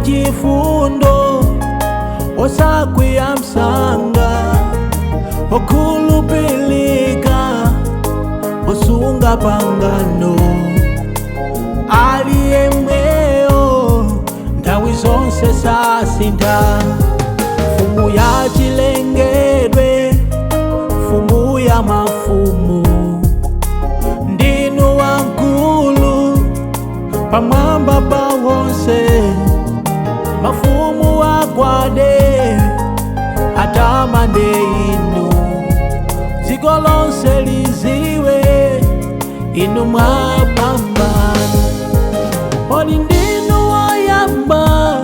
Wachifundo, osakwiya msanga, okhulupilika, osunga pangano, aliyemweyo nthawi zonse sasintha. Mfumu ya chilengedwe, mfumu ya mafumu, ndinu wamkulu pamwamba pa wonse. Mafumu agwade atamande inu, dziko lonse liziwe inu mwapambana. Poli ndinu woyamba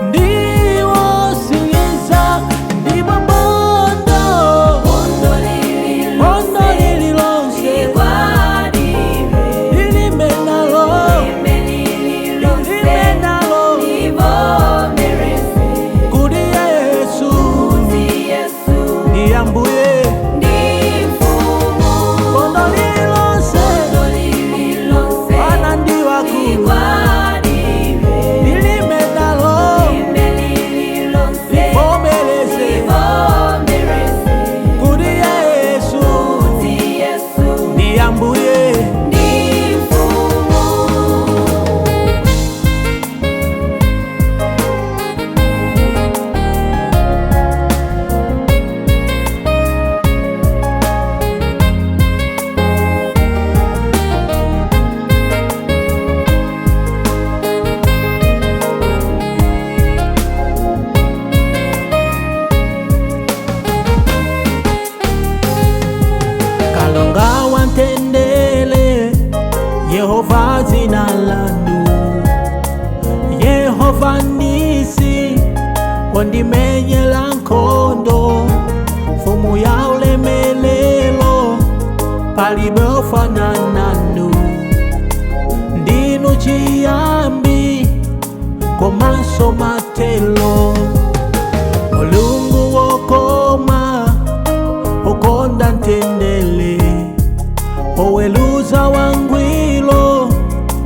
ndiwosiliza, ndipo bondo Bondo bondo lililonse lililonse ligwadire, lilime nalo lilime lililonse lilime nalo livomereze kuti Yesu kuti Yesu ndi Ambuye. ndi Mfumu. Bondo lililonse Bondo lililonse ana ndi wakulu ligwadire, lilime nalo lilime lililonse livomereze livomereze kuti Yesu kuti Yesu ndi Ambuye. ndi Mfumu. Kalonga wamtendere, Yehova dzina lanu, Yehova nisi, wandimenyera nkhondo, mfumu ya ulemelero, palibe ofanana nanu. Ndinu chiyambi komanso mathelo, Mulungu wokoma, okonda mtendere, oweluza wangwiro,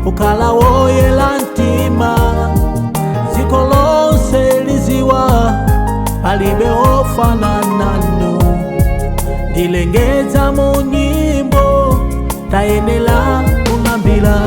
ukhala woyera mtima, dziko lonse liziwa palibe ofanana nanu. Ndilengeza mu nyimbo, tayenera kulambira.